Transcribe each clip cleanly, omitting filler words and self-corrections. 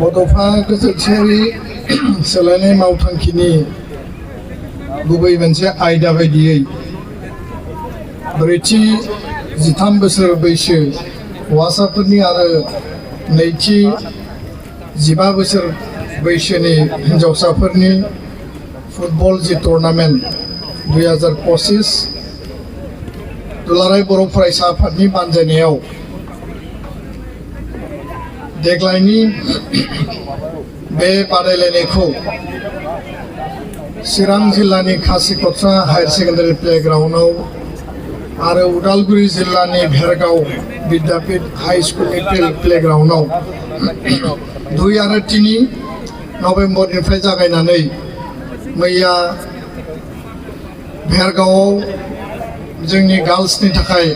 बड'फा गोजोनथियारि सोलायनाय मावथांखिनि गुबै मोनसे आयदा बायदियै ब्रैथि 13 बोसोर बैसो हौवासाफोरनि आरो नैथि 15 बोसोर बैसोनि हिन्जावसाफोरनि फुटबल जि टुर्नामेन्ट 2025 दुलाराय बर' फरायसा आफादनि बानजायनायाव देग्लायनि बे बादायलायनायखौ चिरां जिल्लानि खासिक'ट्रा हायार सेकेन्डारि प्लेग्राउन्डआव आरो उदालगुरि जिल्लानि भेरगाव विद्यापीठ हाई स्कुलनि प्लेग्राउन्डआव 2 आरो 3 नभेम्बरनिफ्राय जागायनानै मैया भेरगावआव जोंनि गार्ल्सनि थाखाय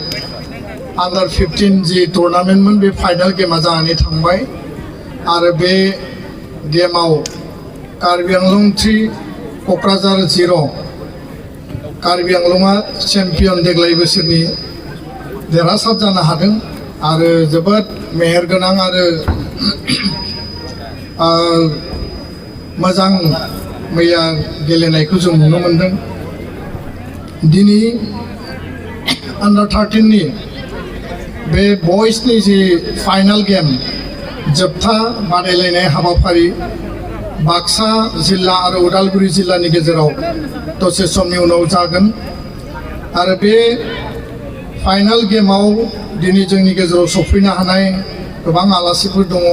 अंडर 15 जी टुर्नामेन्टमोन बे फाइनाल गेमा जानानै थांबाय आरो बे गेमाव कार्बि आंलं 3 क'क्राझार 0 कार्बि आंलंआ चेम्पियन देग्लाय बोसोरनि देरहासार जानो हादों आरो जोबोद मेहेरगोनां आरो मोजां मैया गेलेनायखौ जों नुनो मोनदों। दिनै अंडर 13 नि बे बयसनि जि फाइनाल गेम जोबथा बादायलायनाय हाबाफारि बाक्सा जिल्ला आरो उदालगुरि जिल्लानि गेजेराव दसे समनि उनाव जागोन आरो बे फाइनाल गेमाव दिनै जोंनि गेजेराव सफैनो हानाय गोबां आलासिफोर दङ।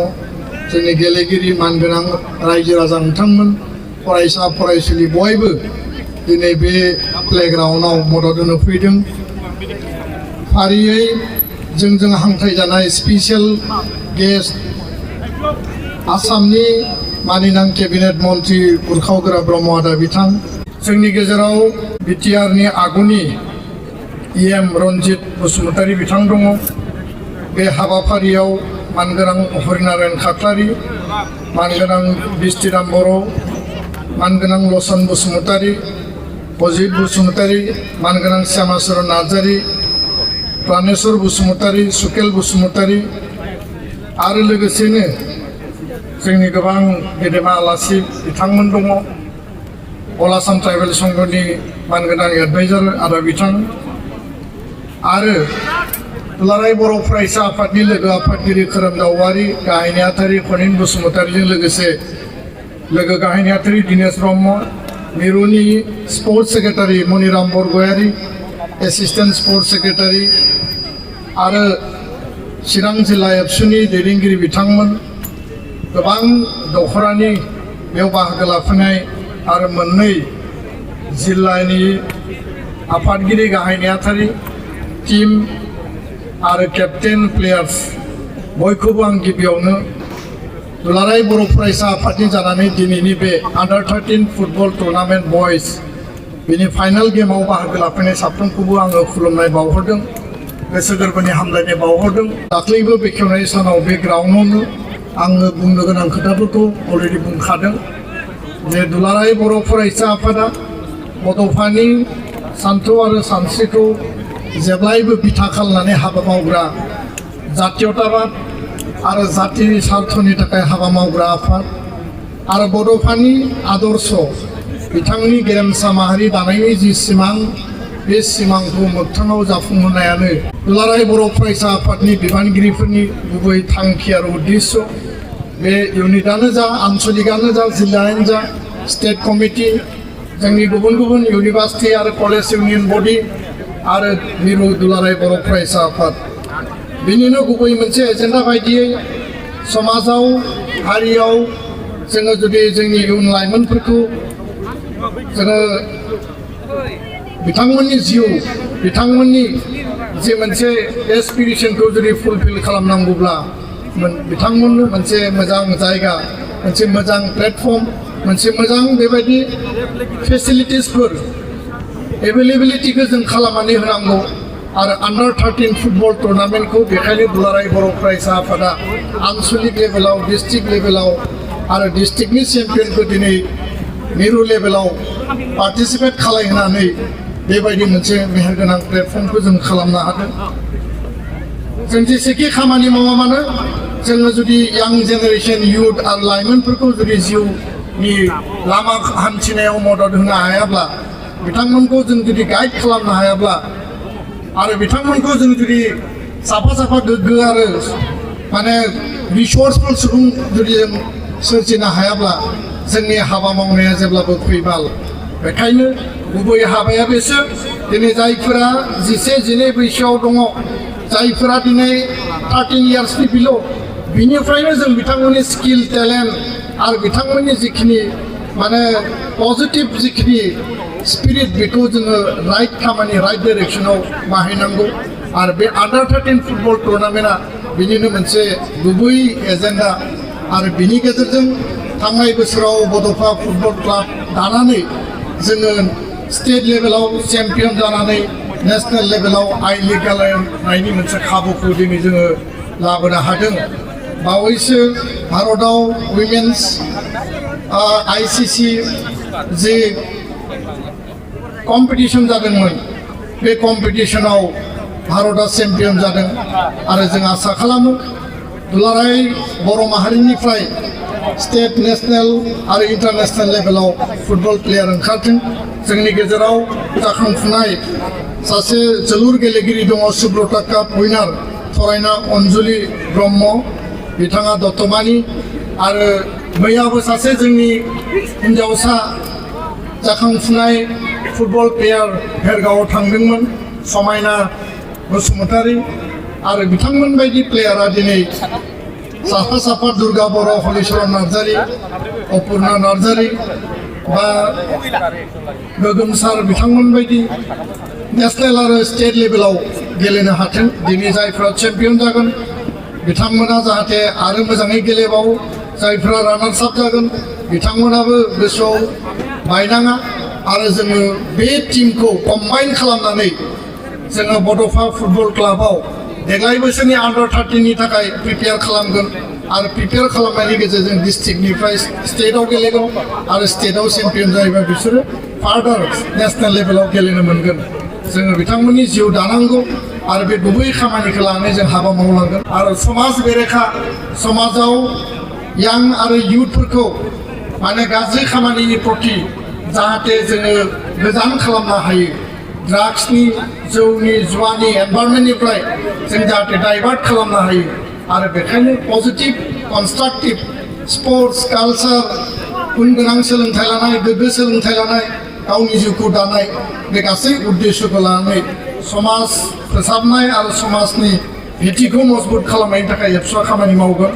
जोंनि गेलेगिरि मानगोनां रायजो राजा नोंथांमोन फरायसा फरायसुलि बयबो दिनै बे प्लेग्राउन्डआव मदद होनो फैदों। फारियै जोंजों हांख्रायजानाय स्पेसियेल गेस्ट आसामनि मानिनां केबिनेट मन्त्रि उरखावगोरा ब्रह्म आदा बिथां, जोंनि गेजेराव बिटिआरनि आगुनि इएम रन्जित बसुमतारी बिथां दङ। बे हाबाफारियाव मानगोनां हरिनारायण खाख्लारि, मानगोनां बिस्थिराम बर', मानगोनां लसन बसुमतारी, अजित बसुमतारी, मानगोनां श्यामाचरन नार्जारी, प्राणेश्वर बसुमतारी, सुकेल बसुमतारी आरो लोगोसेनो जोंनि गोबां गेदेमा आलासि बिथांमोन दङ। अल आसाम ट्राइबेल संघनि मानगोनां एडभाइजार आदा बिथां आरो दुलाराय बर' फरायसा आफादनि लोगो आफादगिरि खोरोमदाव औवारी, गाहाय नेहाथारि खनिन बसुमतारीजों लोगोसे लोगो गाहाय नेहाथारि दिनेश ब्रह्म, मिरुनि sports secretary Maniram Borgoyary, assistant sports secretary आरो चिरां जिल्ला एबसुनि दैदेनगिरि बिथांमोन, गोबां दखरानि बेयाव बाहागो लाफैनाय आरो मोननै जिल्लानि आफादगिरि गाहाय नेहाथारि टीम आरो केप्टेन प्लेयार्स बयखौबो आं गिबियावनो दुलाराय बर' फरायसा आफादनि जानानै दिनैनि बे अंडर 13 फुटबल टुर्नामेन्ट बयस बेनि फाइनाल गेमाव बाहागो लाफैनाय साफ्रोमखौबो आङो खुलुमनाय बावहरदों, गोसो गोरबोनि हामलायनाय बावहरदों। दाख्लैबो बेखेवनाय सानाव बे ग्राउन्डआवनो आङो बुंनो गोनां खोथाफोरखौ अलरेडि बुंखादों जे दुलाराय बर' फरायसा आफादा बड'फानि सान्थौ आरो सानस्रिखौ जेब्लायबो बिथा खालामनानै हाबा मावग्रा जातीयताबाद आरो जातिनि स्वार्थनि थाखाय हाबा मावग्रा आफाद आरो बड'फानि आदर्श बिथांनि गेरेमसा माहारि दानायनि जि सिमां बे सिमांखौ मोगथाङाव जाफुंहोनायानो दुलाराय बर' फरायसा आफादनि बिबानगिरिफोरनि गुबै थांखि आरो उद्देश्य। बे इउनिटआनो जा, आनसलिकआनो जा, जिल्लायानो जा, स्टेट कमिटि, जोंनि गुबुन गुबुन इउनिभार्सिटि आरो कलेज इउनियन बडि आरो मिरु दुलाराय बर' फरायसा आफाद बिनिनो गुबै मोनसे एजेन्डा बायदियै समाजाव हारियाव जोङो जुदि जोंनि इयुन लाइमोनफोरखौ जोङो बिथांमोननि जिउ, बिथांमोननि जे मोनसे एसपिरेसनखौ जुदि फुलफिल खालामनांगौब्ला बिथांमोननो मोनसे मोजां जायगा, मोनसे मोजां प्लेटफर्म, मोनसे मोजां बेबायदि फेसिलिटिसफोर एभेलेबिलिटिखौ जों खालामनानै होनांगौ आरो अंडर 13 फुटबल टुर्नामेन्टखौ बेखायनो दुलाराय बर' फरायसा आफादा आनसलिक लेभेलाव, डिस्ट्रिक्ट लेभेलाव आरो डिस्ट्रिक्टनि चेम्पियनखौ दिनै मिरु लेभेलाव पार्टिसिपेट खालामनानै बेबायदि मोनसे मेहेरगोनां प्लेटफर्मखौ जों खालामनो हादों। जों जेसेखि खामानि मावा मानो जोङो जुदि यां जेनेरेसन युथ आरो लाइमोनफोरखौ जुदि जिउनि लामा हान्थिनायाव मदद होनो हायाब्ला बिथांमोनखौ जों जुदि गाइड खालामनो हायाब्ला आरो बिथांमोनखौ जों जुदि साफा साफा गोग्गो आरो माने रिसर्सफुल सुबुं जुदि जों सोरजिनो हायाब्ला जोंनि हाबा मावनाया जेब्लाबो फैमाल बेखायनो गुबै हाबाया बेसो दिनै जायफोरा 11-12 बैसोआव दङ जायफोरा दिनै 13 इयार्सनि बिल' बिनिफ्रायनो जों बिथांमोननि स्किल टेलेन्ट आरो बिथांमोननि जिखिनि माने पजिटिभ जिखिनि स्पिरिट बेखौ जोङो राइट खामानि राइट डाइरेक्सनाव बाहायनांगौ आरो बे आन्डार 13 फुटबल टुर्नामेन्टआ बिनिनो मोनसे गुबै एजेन्डा आरो बिनि गेजेरजों थांनाय बोसोराव बड'फा फुटबल क्लाब दानानै जोङो स्टेट लेभेलाव चेम्पियन जानानै नेशनेल लेभेलाव आई लिग गेलेनायनि मोनसे खाबुखौ दिनै जोङो लाबोनो हादों बावैसो भारताव उइमेन्स आईसीसी जे कम्पिटिशन जादोंमोन बे कम्पिटिशनाव भारतआ चेम्पियन जादों आरो जों आसा खालामो दुलाराय बर' माहारिनिफ्राय स्टेट नेशनेल आरो इन्टारनेशनेल लेभेलाव फुटबल प्लेयार ओंखारथों जोंनि गेजेराव जाखांफुनाय सासे जोलुर गेलेगिरि दङ सुब्रता काप उइनार फरायना अनजुलि ब्रह्म बिथाङा दतमानि आरो मैयाबो सासे जोंनि हिन्जावसा जाखांफुनाय फुटबल प्लेयार भेरगावआव थांदोंमोन समायना बसुमतारी आरो बिथांमोन बायदि प्लेयारा दिनै साफा साफा दुर्गा बर' हलिचरन नार्जारी अपुर्णा नार्जारी बा गोगोमसार बिथांमोन बायदि नेशनेल आरो स्टेट लेभेलाव गेलेनो हाथों दिनै जायफ्रा चेम्पियन जागोन बिथांमोना जाहाथे आरो मोजाङै गेलेबावो जायफ्रा रानार्स आप जागोन बिथांमोनाबो गोसोआव बायनाङा आरो जोङो बे टीमखौ कम्बाइन खालामनानै जोङो बड'फा फुटबल क्लाबाव देग्लाय बोसोरनि आन्डार 13 नि थाखाय प्रिपेयार खालामगोन आरो प्रिपेयार खालामनायनि गेजेरजों डिस्ट्रिक्टनिफ्राय स्टेटआव गेलेगोन आरो स्टेटआव चेम्पियन जायोबा बिसोरो फार्दार नेशनेल लेभेलाव गेलेनो मोनगोन जोङो बिथांमोननि जिउ दानांगौ आरो बे गुबै खामानिखौ लानानै जों हाबा मावलांगोन आरो समाज बेरेखा समाजाव यां आरो युथफोरखौ माने गाज्रि खामानिनि प्रति जाहाथे जोङो गोजान खालामनो हायो ड्राग्सनि जौनि जुवानि एनभायरनमेन्टनिफ्राय जों जाहाथे डाइभार्ट खालामनो हायो आरो बेखायनो पजिटिभ कनस्ट्राक्टिभ स्पर्ट्स कालचार गुन गोनां सोलोंथाइ लानाय गोग्गो सोलोंथाइ लानाय गावनि जिउखौ दानाय बे गासै उद्देश्यखौ लानानै समाज फोसाबनाय आरो समाजनि भिटिखौ मजबुत खालामनायनि थाखाय एबसुआ खामानि मावगोन।